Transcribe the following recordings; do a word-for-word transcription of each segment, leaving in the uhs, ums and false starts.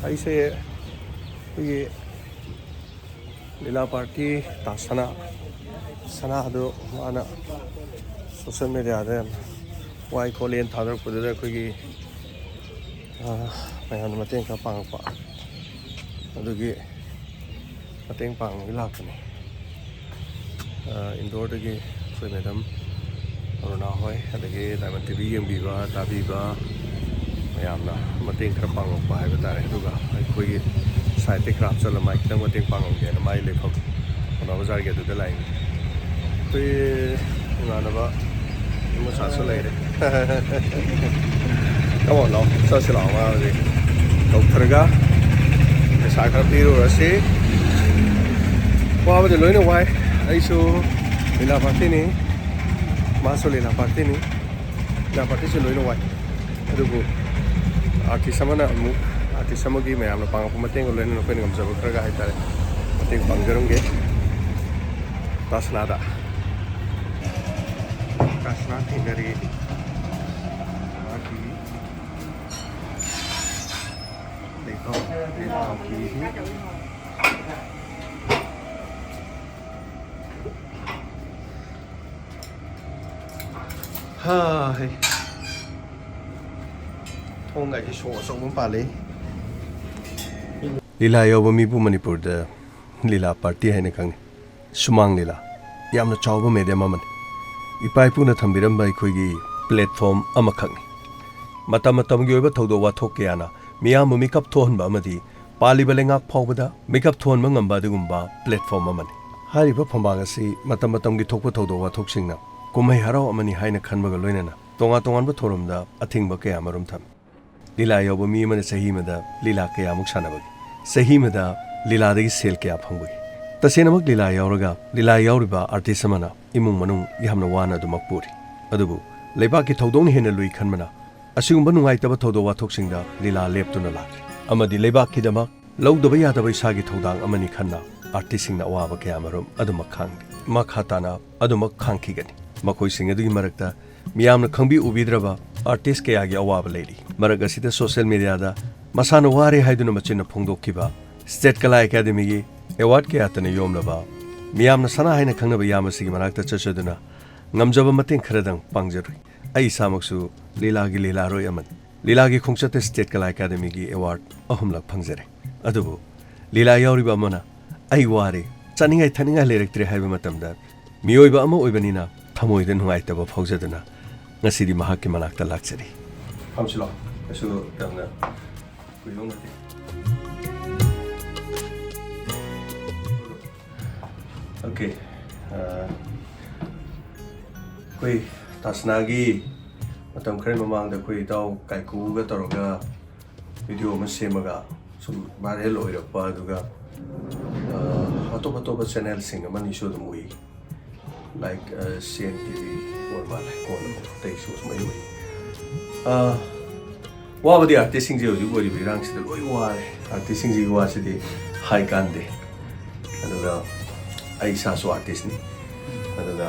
ꯑꯩꯁꯦ ꯑꯩꯈꯣꯏꯒꯤ ꯂꯤꯂꯥ ꯄꯥꯔꯇꯤ ꯇꯥ ꯁꯅꯥ, ꯁꯅꯥꯗꯨ ꯃꯥꯅ ꯁꯣꯁꯦꯜ ꯃꯦꯗꯤꯌꯥꯗ ꯌꯥꯝ ꯋꯥꯏ ꯈꯣꯠꯂꯦꯅ ꯊꯥꯗꯣꯔꯛꯄꯗꯨꯗ ꯑꯩꯈꯣꯏꯒꯤ, ꯑ, ꯃꯌꯥꯝꯅ ꯃꯇꯦꯡ ꯈꯔ ꯄꯥꯡꯉꯛꯄ, ꯑꯗꯨꯒꯤ ꯃꯇꯦꯡ ꯄꯥꯡꯕꯒꯤ ꯂꯥꯛꯄꯅꯤ꯫ ꯑ, ꯏꯟꯗꯣꯔꯗꯒꯤ ꯑꯩꯈꯣꯏ ꯃꯦꯗꯝ ꯑꯔꯨꯅꯥ ꯍꯣꯏ, ꯑꯗꯒꯤ ꯗꯥꯏꯃꯟ ꯇꯤ ꯚꯤ ꯌꯦꯡꯕꯤꯕ ꯇꯥꯕꯤꯕ ꯃꯌꯥꯝꯅ ꯃꯇꯦꯡ ꯈꯔ ꯄꯥꯡꯉꯛꯄ ꯍꯥꯏꯕ ꯇꯥꯔꯦ꯫ ꯑꯗꯨꯒ ꯑꯩꯈꯣꯏꯒꯤ ꯁꯥꯏꯠꯇꯒꯤ ꯈꯔ ꯍꯥꯞꯆꯜꯂ ꯃꯥꯏ ꯈꯤꯇꯪ ꯃꯇꯦꯡ ꯄꯥꯡꯉꯝꯒꯦꯅ ꯃꯥꯏ ꯂꯩꯐꯝ ꯄꯥꯎꯅꯥ ꯕꯖꯥꯔꯒꯤ ꯑꯗꯨꯗ ꯂꯥꯛꯏꯅꯤ꯫ ꯑꯩꯈꯣꯏ ꯏꯃꯥꯟꯅꯕ ꯃꯆꯥꯁꯨ ꯂꯩꯔꯦ꯫ Come on, ꯂꯥꯛꯑꯣ, ꯆꯠꯁꯤ ꯂꯥꯛꯑꯣ꯫ ꯃꯥ ꯍꯧꯖꯤꯛ ꯀꯧꯊꯔꯒ ꯄꯩꯁꯥ ꯈꯔ ꯄꯤꯔꯨꯔꯁꯤ꯫ ꯋꯥꯕꯗꯤ ꯂꯣꯏꯅ ꯋꯥꯏ꯫ ꯑꯩꯁꯨ ꯂꯤꯂꯥ ꯄꯥꯔꯇꯤꯅꯤ, ꯃꯥꯁꯨ ꯂꯤꯂꯥ ꯄꯥꯔꯇꯤꯅꯤ꯫ ꯂꯤꯂꯥ ꯄꯥꯔꯇꯤꯁꯨ ꯂꯣꯏꯅ ꯋꯥꯏ꯫ ꯑꯗꯨꯕꯨ ꯑꯥꯔꯇꯤꯁ ꯑꯃꯅ ꯑꯃꯨꯛ, ꯑꯥꯔꯇꯤꯁ ꯑꯃꯒꯤ ꯃꯌꯥꯝꯅ ꯄꯥꯡꯉꯛꯄ ꯃꯇꯦꯡꯒ ꯂꯣꯏꯅꯅ ꯑꯩꯈꯣꯏꯅ ꯉꯝꯖꯕ ꯈꯔꯒ ꯍꯥꯏꯇꯥꯔꯦ, ꯃꯇꯦꯡ ꯄꯥꯡꯖꯔꯝꯒꯦ꯫ ꯇꯥꯁꯅꯥꯗ꯫ ꯇꯥꯁꯅꯥ ꯊꯦꯡꯅꯔꯤ꯫ ꯃꯥꯒꯤ ꯂꯩꯐꯝ, ꯂꯩꯐꯝꯒꯤ ꯍꯥꯏ꯫ ꯊꯣꯡꯒꯥꯏꯁꯦ ꯁꯣ ꯑꯆꯧꯕ ꯑꯃ ꯄꯥꯜꯂꯤ꯫ ꯂꯤꯂꯥ ꯌꯥꯎꯕ ꯃꯤꯕꯨ ꯃꯅꯤꯄꯨꯔꯗ ꯂꯤꯂꯥ ꯄꯥꯔꯇꯤ ꯍꯥꯏꯅ ꯈꯪꯅꯩ꯫ ꯁꯨꯃꯥꯡ ꯂꯤꯂꯥ ꯌꯥꯝꯅ ꯆꯥꯎꯕ ꯃꯦꯗꯤꯌꯝ ꯑꯃꯅꯤ꯫ ꯏꯄꯥ ꯏꯄꯨꯅ ꯊꯝꯕꯤꯔꯝꯕ ꯑꯩꯈꯣꯏꯒꯤ ꯄ꯭ꯂꯦꯠꯐꯣꯝ ꯑꯃꯈꯛꯅꯤ꯫ ꯃꯇꯝ ꯃꯇꯝꯒꯤ ꯑꯣꯏꯕ ꯊꯧꯗꯣꯛ ꯋꯥꯊꯣꯛ ꯀꯌꯥꯅ ꯃꯤꯌꯥꯝꯕꯨ ꯃꯤꯀꯞ ꯊꯣꯛꯍꯟꯕ ꯑꯃꯗꯤ ꯄꯥꯜꯂꯤꯕ ꯂꯩꯉꯥꯛ ꯐꯥꯎꯕꯗ ꯃꯤꯀꯞ ꯊꯣꯛꯍꯟꯕ ꯉꯝꯕ ꯑꯗꯨꯒꯨꯝꯕ ꯄ꯭ꯂꯦꯠꯐꯣꯝ ꯑꯃꯅꯤ꯫ ꯍꯥꯏꯔꯤꯕ ꯐꯝꯕꯥꯛ ꯑꯁꯤ ꯃꯇꯝ ꯃꯇꯝꯒꯤ ꯊꯣꯛꯄ ꯊꯧꯗꯣꯛ ꯋꯥꯊꯣꯛꯁꯤꯡꯅ ꯀꯨꯝꯍꯩ ꯍꯔꯥꯎ ꯑꯃꯅꯤ ꯍꯥꯏꯅ ꯈꯟꯕꯒ ꯂꯣꯏꯅꯅ ꯇꯣꯉꯥꯟ ꯇꯣꯉꯥꯟꯕ ꯊꯧꯔꯝꯗ ꯑꯊꯤꯡꯕ ꯀꯌꯥ ꯑꯃꯔꯣꯝ ꯊꯝꯃꯤ꯫ ꯂꯤꯂꯥ ꯌꯥꯎꯕ ꯃꯤ ꯑꯃꯅ ꯆꯍꯤ ꯑꯃꯗ ꯂꯤꯂꯥ ꯀꯌꯥꯃꯨꯛ ꯁꯥꯟꯅꯕꯒꯦ? ꯆꯍꯤ ꯑꯃꯗ ꯂꯤꯂꯥꯗꯒꯤ ꯁꯦꯜ ꯀꯌꯥ ꯐꯪꯕꯒꯦ? ꯇꯁꯦꯡꯅꯃꯛ ꯂꯤꯂꯥ ꯌꯥꯎꯔꯒ ꯂꯤꯂꯥ ꯌꯥꯎꯔꯤꯕ ꯑꯥꯔꯇꯤꯁ ꯑꯃꯅ ꯏꯃꯨꯡ ꯃꯅꯨꯡ ꯌꯥꯝꯅ ꯋꯥꯅ ꯑꯗꯨꯃꯛ ꯄꯨꯔꯤ꯫ ꯑꯗꯨꯕꯨ ꯂꯩꯕꯥꯛꯀꯤ ꯊꯧꯗꯣꯛꯅ ꯍꯦꯟꯅ ꯂꯨꯏ ꯈꯟꯕꯅ ꯑꯁꯤꯒꯨꯝꯕ ꯅꯨꯡꯉꯥꯏꯇꯕ ꯊꯧꯗꯣꯛ ꯋꯥꯊꯣꯛꯁꯤꯡꯗ ꯂꯤꯂꯥ ꯂꯦꯞꯇꯨꯅ ꯂꯥꯛꯂꯤ꯫ ꯑꯃꯗꯤ ꯂꯩꯕꯥꯛꯀꯤꯗꯃꯛ ꯂꯧꯗꯕ ꯌꯥꯗꯕ ꯏꯁꯥꯒꯤ ꯊꯧꯗꯥꯡ ꯑꯃꯅꯤ ꯈꯟꯅ ꯑꯥꯔꯇꯤꯁꯁꯤꯡꯅ ꯑꯋꯥꯕ ꯀꯌꯥꯃꯔꯨꯝ ꯑꯗꯨꯃꯛ ꯈꯥꯡꯂꯤ꯫ ꯃꯈꯥ ꯇꯥꯅ ꯑꯗꯨꯃꯛ ꯈꯥꯡꯈꯤꯒꯅꯤ꯫ ꯃꯈꯣꯏꯁꯤꯡ ꯑꯗꯨꯒꯤ ꯃꯔꯛꯇ ꯃꯤꯌꯥꯝꯅ ꯈꯪꯕꯤ ꯎꯕꯤꯗ꯭ꯔꯕ ꯑꯥꯔꯇꯤꯁ ꯀꯌꯥꯒꯤ ꯑꯋꯥꯕ ꯂꯩꯔꯤ꯫ ꯃꯔꯛ ꯑꯁꯤꯗ ꯁꯣꯁꯤꯌꯦꯜ ꯃꯦꯗꯤꯌꯥꯗ ꯃꯁꯥꯅ ꯋꯥꯔꯦ ꯍꯥꯏꯗꯨꯅ ꯃꯆꯤꯟꯅ ꯐꯣꯡꯗꯣꯛꯈꯤꯕ ꯁ꯭ꯇꯦꯠ ꯀꯂꯥ ꯑꯦꯀꯥꯗꯃꯤꯒꯤ ꯑꯦꯋꯥꯔꯗ ꯀꯌꯥꯇꯅ ꯌꯣꯝꯂꯕ, ꯃꯤꯌꯥꯝꯅ ꯁꯅꯥ ꯍꯥꯏꯅ ꯈꯪꯅꯕ ꯏꯌꯥꯝꯕꯁꯤꯒꯤ ꯃꯅꯥꯛꯇ ꯆꯠꯆꯗꯨꯅ ꯉꯝꯖꯕ ꯃꯇꯦꯡ ꯈꯔꯗꯪ ꯄꯥꯡꯖꯔꯨꯏ꯫ ꯑꯩ ꯏꯁꯥꯃꯛꯁꯨ ꯂꯤꯂꯥꯒꯤ ꯂꯤꯂꯥꯔꯣꯏ ꯑꯃꯅꯤ꯫ ꯂꯤꯂꯥꯒꯤ ꯈꯣꯡꯆꯠꯇ ꯁ꯭ꯇꯦꯠ ꯀꯂꯥ ꯑꯦꯀꯥꯗꯃꯤꯒꯤ ꯑꯦꯋꯥꯔꯗ ꯑꯍꯨꯝꯂꯛ ꯐꯪꯖꯔꯦ꯫ ꯑꯗꯨꯕꯨ ꯂꯤꯂꯥ ꯌꯥꯎꯔꯤꯕ ꯑꯃꯅ "ꯑꯩ ꯋꯥꯔꯦ, ꯆꯥꯅꯤꯡꯉꯥꯏ ꯊꯛꯅꯤꯡꯉꯥꯏ ꯂꯩꯔꯛꯇ꯭ꯔꯦ" ꯍꯥꯏꯕ ꯃꯇꯝꯗ, ꯃꯤꯑꯣꯏꯕ ꯑꯃ ꯑꯣꯏꯕꯅꯤꯅ ꯊꯃꯣꯏꯗ ꯅꯨꯡꯉꯥꯏꯇꯕ ꯐꯥꯎꯖꯗꯨꯅ ꯉꯁꯤꯗꯤ ꯃꯍꯥꯛꯀꯤ ꯃꯅꯥꯛꯇ ꯂꯥꯛꯆꯔꯤ꯫ ꯐꯝꯁꯤꯜꯂꯣ, ꯀꯩꯁꯨ ꯌꯥꯝꯅ ꯀꯨꯏꯗꯧ ꯅꯠꯇꯦ꯫ ꯑꯣꯀꯦ, ꯑ, ꯑꯩꯈꯣꯏ ꯇꯥꯁꯅꯥꯒꯤ ꯃꯇꯝ ꯈꯔ ꯃꯃꯥꯡꯗ ꯑꯩꯈꯣꯏ ꯏꯇꯥꯎ ꯀꯥꯏꯀꯨꯒ ꯇꯧꯔꯒ ꯚꯤꯗꯤꯑꯣ ꯑꯃ ꯁꯦꯝꯃꯒ ꯁꯨꯝ ꯚꯥꯏꯔꯦꯜ ꯑꯣꯏꯔꯛꯄ, ꯑꯗꯨꯒ, ꯑ, ꯑꯇꯣꯞ ꯑꯇꯣꯞꯄ ꯆꯦꯅꯦꯜꯁꯤꯡ ꯑꯃꯅꯤꯁꯨ ꯑꯗꯨꯝ ꯎꯏ, ꯂꯥꯏꯛ, ꯑ, ꯁꯤ ꯑꯦꯟ ꯇꯤ ꯚꯤ ꯑꯣꯏ ꯃꯥꯜꯂꯦ, ꯀꯣꯟꯅ ꯑꯇꯩꯁꯨ ꯁꯨꯃꯥꯏꯅ ꯎꯏ꯫ ꯑ, ꯋꯥꯕꯗꯤ ꯑꯥꯔꯇꯤꯁꯁꯤꯡꯁꯦ ꯍꯧꯖꯤꯛ ꯑꯣꯏꯔꯤꯕ ꯏꯔꯥꯡꯁꯤꯗ ꯂꯣꯏ ꯋꯥꯔꯦ꯫ ꯑꯥꯔꯇꯤꯁꯁꯤꯡꯁꯤꯒꯤ ꯋꯥꯁꯤꯗꯤ ꯍꯥꯏ ꯀꯥꯟꯗꯦ꯫ ꯑꯗꯨꯒ ꯑꯩ ꯏꯁꯥꯁꯨ ꯑꯥꯔꯇꯤꯁꯅꯤ, ꯑꯗꯨꯒ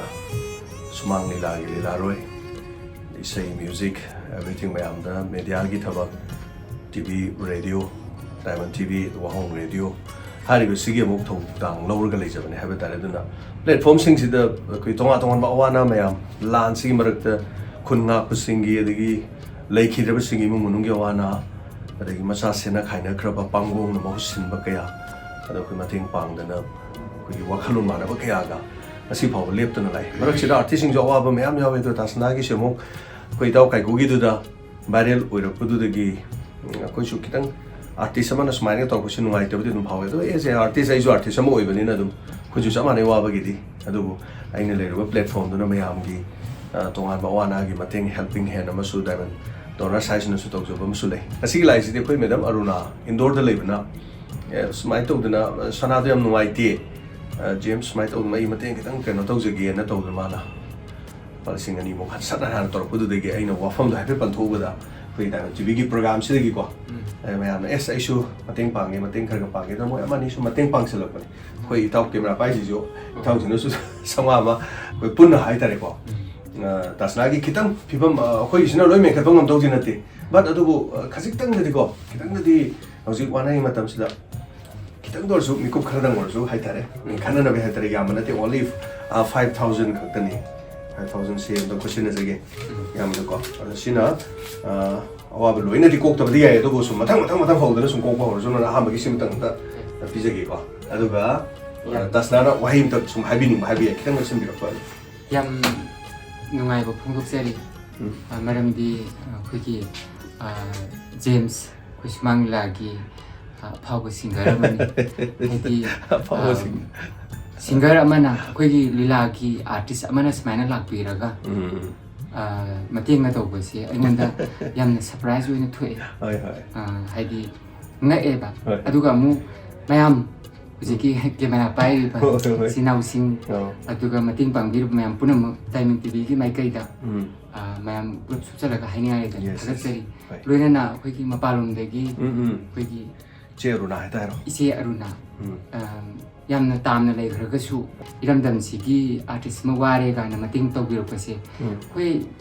ꯁꯨꯃꯥꯡ ꯂꯤꯂꯥꯒꯤ ꯂꯤꯂꯥꯔꯣꯏ, ꯏꯁꯩ, ꯃ꯭ꯌꯨꯖꯤꯛ, ꯑꯦꯚ꯭ꯔꯤꯊꯤꯡ ꯃꯌꯥꯝꯗ, ꯃꯦꯗꯤꯌꯥꯒꯤ ꯊꯕꯛ, T V, radio, Diamond T V, ꯋꯥꯍꯣꯡ ꯔꯦꯗꯤꯑꯣ ꯍꯥꯏꯔꯤꯕꯁꯤꯒꯤ ꯑꯃꯨꯛ ꯊꯧꯗꯥꯡ ꯂꯧꯔꯒ ꯂꯩꯖꯕꯅꯦ ꯍꯥꯏꯕ ꯇꯥꯔꯦ꯫ ꯑꯗꯨꯅ ꯄ꯭ꯂꯦꯠꯐꯣꯝꯁꯤꯡꯁꯤꯗ ꯑꯩꯈꯣꯏ ꯇꯣꯉꯥꯟ ꯇꯣꯉꯥꯟꯕ ꯑꯋꯥ ꯑꯅꯥ ꯃꯌꯥꯝ, ꯂꯥꯟꯁꯤꯒꯤ ꯃꯔꯛꯇ ꯈꯨꯟ ꯉꯥꯛꯄꯁꯤꯡꯒꯤ, ꯑꯗꯒꯤ ꯂꯩꯈꯤꯗ꯭ꯔꯕꯁꯤꯡꯒꯤ ꯏꯃꯨꯡ ꯃꯅꯨꯡꯒꯤ ꯑꯋꯥ ꯑꯅꯥ, ꯑꯗꯒꯤ ꯃꯆꯥ ꯁꯦꯟꯅ ꯈꯥꯏꯅꯈ꯭ꯔꯕ ꯄꯥꯡꯒꯣꯡꯅ ꯃꯍꯨꯠ ꯁꯤꯟꯕ ꯀꯌꯥ, ꯑꯗꯣ ꯑꯩꯈꯣꯏ ꯃꯇꯦꯡ ꯄꯥꯡꯗꯅ ꯑꯩꯈꯣꯏꯒꯤ ꯋꯥꯈꯜꯂꯣꯟ ꯃꯥꯟꯅꯕ ꯀꯌꯥꯒ ꯉꯁꯤ ꯐꯥꯎꯕ ꯂꯦꯞꯇꯅ ꯂꯥꯛꯏ꯫ ꯃꯔꯛꯁꯤꯗ ꯑꯥꯔꯇꯤꯁꯁꯤꯡꯁꯨ ꯑꯋꯥꯕ ꯃꯌꯥꯝ ꯌꯥꯎꯋꯦ꯫ ꯑꯗꯣ ꯇꯥꯁꯅꯥꯒꯤꯁꯦ ꯑꯃꯨꯛ ꯑꯩꯈꯣꯏ ꯏꯇꯥꯎ ꯀꯥꯏꯀꯨꯒꯤꯗꯨꯗ ꯚꯥꯏꯔꯦꯜ ꯑꯣꯏꯔꯛꯄꯗꯨꯗꯒꯤ, ꯎꯝ, ꯑꯩꯈꯣꯏꯁꯨ ꯈꯤꯇꯪ ꯑꯥꯔꯇꯤꯁ ꯑꯃꯅ ꯁꯨꯃꯥꯏꯅ ꯇꯧꯔꯛꯄꯁꯤ ꯅꯨꯡꯉꯥꯏꯇꯕꯗꯤ ꯑꯗꯨꯝ ꯐꯥꯎꯋꯦ꯫ ꯑꯗꯣ ꯑꯦꯁ ꯑꯦ ꯑꯥꯔꯇꯤꯁ, ꯑꯩꯁꯨ ꯑꯥꯔꯇꯤꯁ ꯑꯃ ꯑꯣꯏꯕꯅꯤꯅ ꯑꯗꯨꯝ ꯑꯩꯈꯣꯏꯁꯨ ꯆꯞ ꯃꯥꯟꯅꯩ ꯋꯥꯕꯒꯤꯗꯤ꯫ ꯑꯗꯨꯕꯨ ꯑꯩꯅ ꯂꯩꯔꯨꯕ ꯄ꯭ꯂꯦꯠꯐꯣꯝꯗꯨꯅ ꯃꯌꯥꯝꯒꯤ, ꯑ, ꯇꯣꯉꯥꯟꯕ ꯑꯋꯥ ꯑꯅꯥꯒꯤ ꯃꯇꯦꯡ, ꯍꯦꯜꯄꯤꯡ ꯍꯦꯟ ꯑꯃꯁꯨ ꯗꯥꯏꯃꯟ ꯗꯣꯅꯔꯁ ꯍꯥꯏꯁꯤꯅꯁꯨ ꯇꯧꯖꯕ ꯑꯃꯁꯨ ꯂꯩ꯫ ꯉꯁꯤꯒꯤ ꯂꯥꯏꯁꯤꯗꯤ ꯑꯩꯈꯣꯏ ꯃꯦꯗꯥꯝ ꯑꯔꯨꯅꯥ ꯏꯟꯗꯣꯔꯗ ꯂꯩꯕꯅ, "ꯑꯦ, ꯁꯨꯃꯥꯏꯅ ꯇꯧꯗꯅ, ꯑ, ꯁꯅꯥꯗꯣ ꯌꯥꯝ ꯅꯨꯡꯉꯥꯏꯇꯦ, ꯑ, ꯖꯦꯝꯁ, ꯁꯨꯃꯥꯏꯅ ꯇꯧꯗꯅ ꯑꯩ ꯃꯇꯦꯡ ꯈꯤꯇꯪ ꯀꯩꯅꯣ ꯇꯧꯖꯒꯦꯅ" ꯇꯧꯗꯅ ꯃꯥꯅ ꯂꯨꯄꯥ ꯂꯤꯁꯤꯡ ꯑꯅꯤꯃꯨꯛ ꯁꯠ ꯍꯥꯟꯅ ꯇꯧꯔꯛꯄꯗꯨꯗꯒꯤ ꯑꯩꯅ ꯋꯥꯐꯝꯗꯣ ꯍꯥꯏꯐꯦꯠ ꯄꯟꯊꯣꯛꯎꯕꯗ, ꯑꯩꯈꯣꯏꯒꯤ ꯗꯥꯏꯃꯟ ꯇꯤ ꯚꯤꯒꯤ ꯄ꯭ꯔꯣꯒꯥꯝꯁꯤꯗꯒꯤꯀꯣ, ꯎꯝ꯫ ꯑꯩ ꯃꯌꯥꯝꯅ, "ꯑꯦꯁ, ꯑꯩꯁꯨ ꯃꯇꯦꯡ ꯄꯥꯡꯒꯦ, ꯃꯇꯦꯡ ꯈꯔ ꯈꯔ ꯄꯥꯡꯒꯦ", ꯑꯗꯨꯅ ꯃꯣꯏ ꯑꯃ ꯑꯅꯤꯁꯨ ꯃꯇꯦꯡ ꯄꯥꯡꯁꯤꯜꯂꯛꯄꯅꯦ꯫ ꯑꯩꯈꯣꯏ ꯏꯇꯥꯎ ꯀꯦꯃꯦꯔꯥ ꯄꯥꯏꯁꯤꯁꯨ, ꯏꯇꯥꯎꯁꯤꯅꯁꯨ ꯆꯥꯝꯃꯉꯥ ꯑꯃ ꯑꯩꯈꯣꯏ ꯄꯨꯟꯅ ꯍꯥꯏꯇꯥꯔꯦꯀꯣ꯫ ꯎꯝ꯫ ꯑ, ꯇꯥꯁꯅꯥꯒꯤ ꯈꯤꯇꯪ ꯐꯤꯕꯝ, ꯑ, ꯑꯩꯈꯣꯏꯒꯤꯁꯤꯅ ꯂꯣꯏ ꯃꯦꯟꯈꯠꯄ ꯉꯝꯗꯧꯗꯤ ꯅꯠꯇꯦ꯫ But ꯑꯗꯨꯕꯨ ꯑ, ꯈꯖꯤꯛꯇꯪꯗꯗꯤꯀꯣ, ꯈꯤꯇꯪꯗꯗꯤ ꯍꯧꯖꯤꯛ ꯋꯥꯅꯔꯤꯉꯩ ꯃꯇꯝꯁꯤꯗ ꯈꯤꯇꯪꯗ ꯑꯣꯏꯔꯁꯨ, ꯃꯤꯀꯨꯞ ꯈꯔꯗꯪ ꯑꯣꯏꯔꯁꯨ ꯍꯥꯏꯇꯥꯔꯦ, ꯈꯟꯅꯅꯕ ꯍꯥꯏꯇꯥꯔꯦ, ꯌꯥꯝꯕ ꯅꯠꯇꯦ, only five thousand ꯈꯛꯇꯅꯤ. Five thousand ꯁꯦ ꯑꯝꯇ ꯈꯨꯠꯁꯤꯟꯅꯖꯒꯦ ꯌꯥꯝꯕꯗꯀꯣ. ꯑꯗꯣ ꯁꯤꯅ ꯑ, ꯑꯋꯥꯕ ꯂꯣꯏꯅꯗꯤ ꯀꯣꯛꯇꯕꯗꯤ ꯌꯥꯏ, ꯑꯗꯨꯕꯨ ꯁꯨꯝ ꯃꯊꯪ ꯃꯊꯪ ꯃꯊꯪ ꯍꯧꯗꯅ ꯁꯨꯝ ꯀꯣꯛꯄ ꯍꯧꯔꯁꯨ, ꯅꯪꯅ ꯑꯍꯥꯟꯕꯒꯤ ꯁꯤꯃꯇꯪ ꯑꯝꯇ ꯄꯤꯖꯒꯦꯀꯣ. ꯑꯗꯨꯒ ꯑ, ꯇꯁꯅꯥꯅ ꯋꯥꯍꯩ ꯑꯝꯇ ꯁꯨꯝ ꯍꯥꯏꯕꯤꯅꯤꯡꯕ ꯍꯥꯏꯕ ꯌꯥꯏ, ꯈꯤꯇꯪ ꯂꯧꯁꯤꯟꯕꯤꯔꯛꯄ. ꯌꯥꯝ ꯅꯨꯡꯉꯥꯏꯕ ꯐꯣꯡꯗꯣꯛꯆꯔꯤ꯫ ꯎꯝ. ꯑ, ꯃꯔꯝꯗꯤ ꯑꯩꯈꯣꯏꯒꯤ ꯑ, ꯖꯦꯝꯁ, ꯑꯩꯈꯣꯏ ꯁꯨꯃꯥꯡ ꯂꯤꯂꯥꯒꯤ ꯑ, ꯑꯐꯥꯎꯕ ꯁꯤꯡꯒꯔ ꯑꯃꯅꯤ꯫ ꯍꯥꯏꯗꯤ ꯑꯐꯥꯎꯕ ꯑ, ꯁꯤꯡꯒꯔ꯫ ꯁꯤꯡꯒꯔ ꯑꯃꯅ, ꯑꯩꯈꯣꯏꯒꯤ ꯂꯤꯂꯥꯒꯤ ꯑꯥꯔꯇꯤꯁ ꯑꯃꯅ ꯁꯨꯃꯥꯏꯅ ꯂꯥꯛꯄꯤꯔꯒ ꯎꯝ. ꯑ, ꯃꯇꯦꯡꯒ ꯇꯧꯕꯁꯦ ꯑꯩꯉꯣꯟꯗ ꯌꯥꯝꯅ ꯁꯔꯄ꯭ꯔꯥꯏꯖ ꯑꯣꯏꯅ ꯊꯣꯛꯑꯦ꯫ ꯍꯣꯏ, ꯍꯣꯏ. ꯑ, ꯍꯥꯏꯗꯤ ꯉꯛꯑꯦꯕ꯫ ꯍꯣꯏ. ꯑꯗꯨꯒ ꯑꯃꯨꯛ ꯃꯌꯥꯝ ꯍꯧꯖꯤꯛꯀꯤ ꯀꯦꯃꯦꯔꯥ ꯄꯥꯏꯔꯤꯕ ꯍꯣꯏ, ꯍꯣꯏ, ꯍꯣꯏ. ꯏꯆꯤꯟ ꯏꯅꯥꯎꯁꯤꯡ, ꯑꯣ. ꯑꯗꯨꯒ ꯃꯇꯦꯡ ꯄꯥꯡꯕꯤꯔꯤꯕ ꯃꯌꯥꯝ ꯄꯨꯝꯅꯃꯛ ꯗꯥꯏꯃꯟ ꯇꯤꯚꯤꯒꯤ ꯃꯥꯏꯀꯩꯗ ꯎꯝ. ꯑ, ꯃꯌꯥꯝ ꯄꯨꯂꯞ ꯁꯨꯞꯆꯜꯂꯒ ꯍꯥꯏꯅꯤꯡꯉꯥꯏ ꯂꯩꯇꯅ Yes, yes. ꯊꯥꯒꯠꯆꯔꯤ꯫ ꯍꯣꯏ. ꯂꯣꯏꯅꯅ ꯑꯩꯈꯣꯏꯒꯤ ꯃꯄꯥꯟꯂꯣꯝꯗꯒꯤ ꯎꯝ, ꯎꯝ. ꯑꯩꯈꯣꯏꯒꯤ ꯆꯦ ꯑꯔꯨꯅꯥ ꯍꯥꯏꯇꯥꯔꯣ? ꯏꯆꯦ ꯑꯔꯨꯅꯥ, ꯎꯝ. ꯑ, ꯌꯥꯝꯅ ꯇꯥꯝꯅ ꯂꯩꯈ꯭ꯔꯒꯁꯨ ꯏꯔꯝꯗꯝꯁꯤꯒꯤ ꯑꯥꯔꯇꯤꯁ ꯑꯃ ꯋꯥꯔꯦ ꯀꯥꯏꯅ ꯃꯇꯦꯡ ꯇꯧꯕꯤꯔꯛꯄꯁꯦ, ꯎꯝ. ꯑꯩꯈꯣꯏ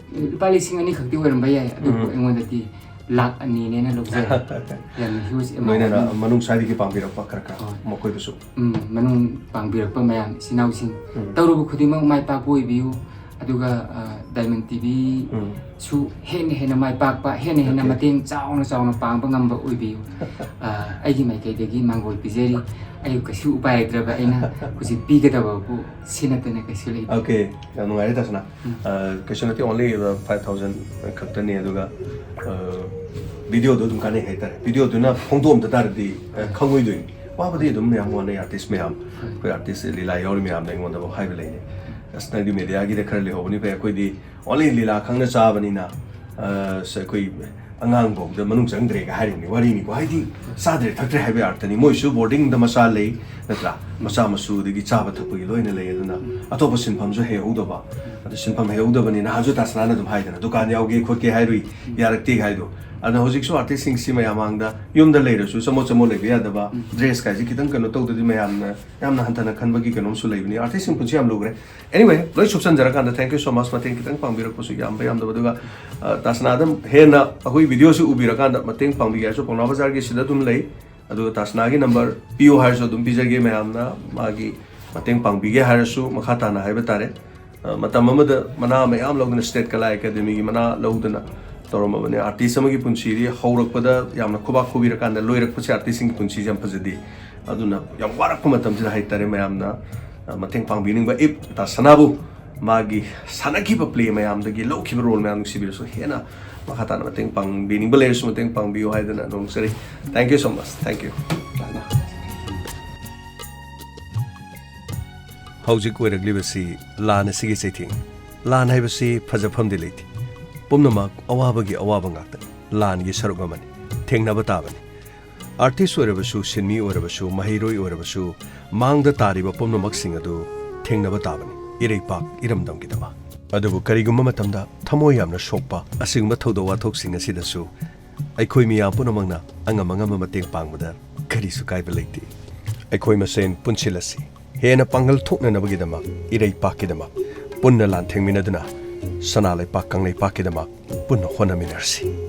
ꯂꯨꯄꯥ ꯂꯤꯁꯤꯡ ꯑꯅꯤ ꯈꯛꯇꯤ ꯑꯣꯏꯔꯝꯕ ꯌꯥꯏ, ꯑꯗꯨꯕꯨ ꯎꯝ. ꯑꯩꯉꯣꯟꯗꯗꯤ ꯂꯥꯛ ꯑꯅꯤꯅꯦꯅ ꯂꯧꯖꯩ꯫ ꯌꯥꯝꯅ huge amount ꯂꯣꯏꯅꯅ ꯑꯃꯅꯤ꯫ ꯃꯅꯨꯡ ꯁ꯭ꯋꯥꯏꯗꯒꯤ ꯄꯥꯡꯕꯤꯔꯛꯄ ꯈꯔ ꯈꯔ ꯍꯣꯏ. ꯃꯈꯣꯏꯗꯁꯨ. ꯎꯝ, ꯃꯅꯨꯡ ꯄꯥꯡꯕꯤꯔꯛꯄ ꯃꯌꯥꯝ ꯏꯆꯤꯟ ꯏꯅꯥꯎꯁꯤꯡ, ꯎꯝ. ꯇꯧꯔꯨꯕ ꯈꯨꯗꯤꯡꯃꯛ ꯃꯥꯏ ꯄꯥꯛꯄ ꯑꯣꯏꯕꯤꯌꯨ꯫ ꯑꯗꯨꯒ ꯑ, ꯗꯥꯏꯃꯟ ꯇꯤꯚꯤ ꯎꯝ. ꯁꯨ ꯍꯦꯟꯅ ꯍꯦꯟꯅ ꯃꯥꯏ ꯄꯥꯛꯄ, ꯍꯦꯟꯅ ꯍꯦꯟꯅ Okay. ꯃꯇꯦꯡ ꯆꯥꯎꯅ ꯆꯥꯎꯅ ꯄꯥꯡꯕ ꯉꯝꯕ ꯑꯣꯏꯕꯤꯌꯨ꯫ ꯑ, ꯑꯩꯒꯤ ꯃꯥꯏꯀꯩꯗꯒꯤ ꯃꯥꯡꯒꯣꯜ ꯄꯤꯖꯔꯤ꯫ ꯑꯩ ꯀꯩꯁꯨ ꯎꯄꯥꯏ ꯂꯩꯇ꯭ꯔꯕ, ꯑꯩꯅ ꯍꯧꯖꯤꯛ ꯄꯤꯒꯗꯕꯕꯨ ꯁꯤ ꯅꯠꯇꯅ ꯀꯩꯁꯨ ꯂꯩꯇꯦ꯫ Okay, ꯌꯥꯝ ꯅꯨꯡꯉꯥꯏꯔꯦ ꯇꯁꯅꯥ꯫ ꯎꯝ. ꯑ, ꯀꯩꯁꯨ ꯅꯠꯇꯦ, only five thousand ꯈꯛꯇꯅꯤ, ꯑꯗꯨꯒ ꯑ, videoꯗꯣ ꯑꯗꯨꯝ ꯀꯥꯟꯅꯩ ꯍꯥꯏꯇꯥꯔꯦ꯫ Videoꯗꯨꯅ ꯐꯣꯡꯗꯣꯛꯑꯝꯗ ꯇꯥꯔꯗꯤ ꯑ, ꯈꯪꯉꯣꯏꯗꯣꯏꯅꯤ꯫ ꯋꯥꯕꯗꯤ ꯑꯗꯨꯝ ꯃꯌꯥꯝ ꯋꯥꯅꯩ, ꯑꯥꯔꯇꯤꯁ ꯃꯌꯥꯝ, ꯑꯩꯈꯣꯏ ꯑꯥꯔꯇꯤꯁ ꯂꯤꯂꯥ ꯌꯥꯎꯔꯤ ꯃꯌꯥꯝꯅ ꯑꯩꯉꯣꯟꯗꯐꯥꯎ ꯍꯥꯏꯕ ꯂꯩꯅꯦ, "ꯑꯁ, ꯅꯪꯗꯤ ꯃꯦꯗꯤꯌꯥꯒꯤꯗ ꯈꯔ ꯂꯩꯍꯧꯕꯅꯤ ꯐꯩ, ꯑꯩꯈꯣꯏꯗꯤ only ꯂꯤꯂꯥ ꯈꯪꯅ ꯆꯥꯕꯅꯤꯅ, ꯑ, ꯑꯩꯈꯣꯏ ꯑꯉꯥꯡꯐꯥꯎꯗ ꯃꯅꯨꯡ ꯆꯪꯗ꯭ꯔꯦꯒ ꯍꯥꯏꯔꯤꯕꯅꯤ, ꯋꯥꯔꯤꯅꯤꯀꯣ, ꯍꯥꯏꯗꯤ ꯆꯥꯗ꯭ꯔꯦ ꯊꯛꯇ꯭ꯔꯦ ꯍꯥꯏꯕ ꯑꯥꯔꯊꯅꯤ꯫ ꯃꯣꯏꯁꯨ ꯕꯣꯔꯗꯤꯡꯗ ꯃꯆꯥ ꯂꯩ, ꯅꯠꯇ꯭ꯔꯥ? ꯃꯆꯥ ꯃꯁꯨ, ꯑꯗꯒꯤ ꯆꯥꯕ ꯊꯛꯄꯒꯤ ꯂꯣꯏꯅ ꯂꯩ, ꯑꯗꯨꯅ ꯑꯇꯣꯞꯄ ꯁꯤꯟꯐꯝꯁꯨ ꯍꯩꯍꯧꯗꯕ꯫ ꯑꯗꯨ ꯁꯤꯟꯐꯝ ꯍꯩꯍꯧꯗꯕꯅꯤ, ꯅꯍꯥꯟꯁꯨ ꯇꯥꯁꯅꯥꯅ ꯑꯗꯨꯝ ꯍꯥꯏꯗꯅ, "ꯗꯨꯀꯥꯟ ꯌꯥꯎꯒꯦ ꯈꯣꯠꯀꯦ ꯍꯥꯏꯔꯨꯏ, ꯌꯥꯔꯛꯇꯦ" ꯍꯥꯏꯗꯣ꯫ ꯑꯗꯨꯅ ꯍꯧꯖꯤꯛꯁꯨ ꯑꯥꯔꯇꯤꯁꯁꯤꯡꯁꯤ ꯃꯌꯥꯝ ꯃꯥꯡꯗ ꯌꯨꯝꯗ ꯂꯩꯔꯁꯨ ꯆꯃꯣꯠ ꯆꯃꯣꯠ ꯂꯩꯕ ꯌꯥꯗꯕ, ꯗ꯭ꯔꯦꯁ ꯀꯥꯏꯁꯦ ꯈꯤꯇꯪ ꯀꯩꯅꯣ ꯇꯧꯗꯗꯤ ꯃꯌꯥꯝꯅ ꯌꯥꯝꯅ ꯍꯟꯊꯅ ꯈꯟꯕꯒꯤ ꯀꯩꯅꯣꯝꯁꯨ ꯂꯩꯕꯅꯤ꯫ ꯑꯥꯔꯇꯤꯁꯁꯤꯡ ꯄꯨꯟꯁꯤ ꯌꯥꯝ ꯂꯨꯈ꯭ꯔꯦ꯫ ꯑꯦꯅꯤꯋꯦ, ꯂꯣꯏ ꯁꯨꯞꯆꯟꯖꯔꯀꯥꯟꯗ thank you so much, ꯃꯇꯦꯡ ꯈꯤꯇꯪ ꯄꯥꯡꯕꯤꯔꯛꯄꯁꯨ ꯌꯥꯝꯕ ꯌꯥꯝꯗꯕ꯫ ꯑꯗꯨꯒ ꯑ, ꯇꯥꯁꯅꯥꯗ ꯍꯦꯟꯅ ꯑꯩꯈꯣꯏ ꯚꯤꯗꯤꯑꯣꯁꯤ ꯎꯕꯤꯔꯀꯥꯟꯗ ꯃꯇꯦꯡ ꯄꯥꯡꯕꯤꯒꯦ ꯍꯥꯏꯔꯁꯨ ꯄꯥꯎꯅꯥ ꯕꯖꯥꯔꯒꯤ ꯁꯤꯗ ꯑꯗꯨꯝ ꯂꯩ꯫ ꯑꯗꯨꯒ ꯇꯥꯁꯅꯥꯒꯤ ꯅꯝꯕꯔ ꯄꯤꯌꯨ ꯍꯥꯏꯔꯁꯨ ꯑꯗꯨꯝ ꯄꯤꯖꯒꯦ꯫ ꯃꯌꯥꯝꯅ ꯃꯥꯒꯤ ꯃꯇꯦꯡ ꯄꯥꯡꯕꯤꯒꯦ ꯍꯥꯏꯔꯁꯨ ꯃꯈꯥ ꯇꯥꯅ ꯍꯥꯏꯕ ꯇꯥꯔꯦ꯫ ꯑ, ꯃꯇꯝ ꯑꯃꯗ ꯃꯅꯥ ꯃꯌꯥꯝ ꯂꯧꯗꯅ ꯁ꯭ꯇꯦꯠ ꯀꯂꯥ ꯑꯦꯀꯥꯗꯃꯤꯒꯤ ꯃꯅꯥ ꯂꯧꯗꯅ ꯇꯧꯔꯝꯃꯕꯅꯦ꯫ ꯑꯥꯔꯇꯤꯁ ꯑꯃꯒꯤ ꯄꯨꯟꯁꯤꯗꯤ ꯍꯧꯔꯛꯄꯗ ꯌꯥꯝꯅ ꯈꯨꯕꯥꯛ ꯈꯨꯕꯤꯔꯀꯥꯟꯗ ꯂꯣꯏꯔꯛꯄꯁꯦ ꯑꯥꯔꯇꯤꯁꯁꯤꯡꯒꯤ ꯄꯨꯟꯁꯤꯁꯦ ꯌꯥꯝ ꯐꯖꯗꯦ꯫ ꯑꯗꯨꯅ ꯌꯥꯝ ꯋꯥꯔꯛꯄ ꯃꯇꯝꯁꯤꯗ ꯍꯥꯏꯇꯥꯔꯦ, ꯃꯌꯥꯝꯅ, ꯑ, ꯃꯇꯦꯡ ꯄꯥꯡꯕꯤꯅꯤꯡꯕ꯫ If ꯇꯥꯁꯅꯥꯕꯨ ꯃꯥꯒꯤ ꯁꯥꯟꯅꯈꯤꯕ ꯄ꯭ꯂꯦ ꯃꯌꯥꯝꯗꯒꯤ ꯂꯧꯈꯤꯕ ꯔꯣꯜ ꯃꯌꯥꯝ ꯅꯨꯡꯁꯤꯕꯤꯔꯁꯨ ꯍꯦꯟꯅ ꯃꯈꯥ ꯇꯥꯅ ꯃꯇꯦꯡ ꯄꯥꯡꯕꯤꯅꯤꯡꯕ ꯂꯩꯔꯁꯨ ꯃꯇꯦꯡ ꯄꯥꯡꯕꯤꯌꯨ ꯍꯥꯏꯗꯅ ꯅꯣꯡꯖꯔꯤ꯫ Thank you so much. Thank you. ꯍꯧꯖꯤꯛ ꯑꯣꯏꯔꯛꯂꯤꯕꯁꯤ ꯂꯥꯟ ꯑꯁꯤꯒꯤ ꯆꯩꯊꯦꯡ꯫ ꯂꯥꯟ ꯍꯥꯏꯕꯁꯤ ꯐꯖꯐꯝꯗꯤ ꯂꯩꯇꯦ꯫ ꯄꯨꯝꯅꯃꯛ ꯑꯋꯥꯕꯒꯤ ꯑꯋꯥꯕ ꯉꯥꯛꯇꯅꯤ꯫ ꯂꯥꯟꯒꯤ ꯁꯔꯨꯛ ꯑꯃꯅꯤ꯫ ꯊꯦꯡꯅꯕ ꯇꯥꯕꯅꯤ꯫ ꯑꯥꯔꯇꯤꯁ ꯑꯣꯏꯔꯕꯁꯨ, ꯁꯤꯟꯃꯤ ꯑꯣꯏꯔꯕꯁꯨ, ꯃꯍꯩꯔꯣꯏ ꯑꯣꯏꯔꯕꯁꯨ, ꯃꯥꯡꯗ ꯇꯥꯔꯤꯕ ꯄꯨꯝꯅꯃꯛꯁꯤꯡ ꯑꯗꯨ ꯊꯦꯡꯅꯕ ꯇꯥꯕꯅꯤ, ꯏꯔꯩꯄꯥꯛ ꯏꯔꯝꯗꯝꯒꯤꯗꯃꯛ꯫ ꯑꯗꯨꯕꯨ ꯀꯔꯤꯒꯨꯝꯕ ꯃꯇꯝꯗ ꯊꯃꯣꯏ ꯌꯥꯝꯅ ꯁꯣꯛꯄ ꯑꯁꯤꯒꯨꯝꯕ ꯊꯧꯗꯣꯛ ꯋꯥꯊꯣꯛꯁꯤꯡ ꯑꯁꯤꯗꯁꯨ ꯑꯩꯈꯣꯏ ꯃꯤꯌꯥꯝ ꯄꯨꯝꯅꯃꯛꯅ ꯑꯉꯝ ꯑꯉꯝꯕ ꯃꯇꯦꯡ ꯄꯥꯡꯕꯗ ꯀꯔꯤꯁꯨ ꯀꯥꯏꯕ ꯂꯩꯇꯦ꯫ ꯑꯩꯈꯣꯏ ꯃꯁꯦꯟ ꯄꯨꯟꯁꯤꯜꯂꯁꯤ꯫ ꯍꯦꯟꯅ ꯄꯥꯡꯒꯜ ꯊꯣꯛꯅꯅꯕꯒꯤꯗꯃꯛ, ꯏꯔꯩꯄꯥꯛꯀꯤꯗꯃꯛ ꯄꯨꯟꯅ ꯂꯥꯟꯊꯦꯡꯃꯤꯟꯅꯗꯨꯅ ꯁꯅꯥ ꯂꯩꯄꯥꯛ ꯀꯪꯂꯩꯄꯥꯛꯀꯤꯗꯃꯛ ꯄꯨꯟꯅ ꯍꯣꯠꯅꯃꯤꯟꯅꯔꯁꯤ꯫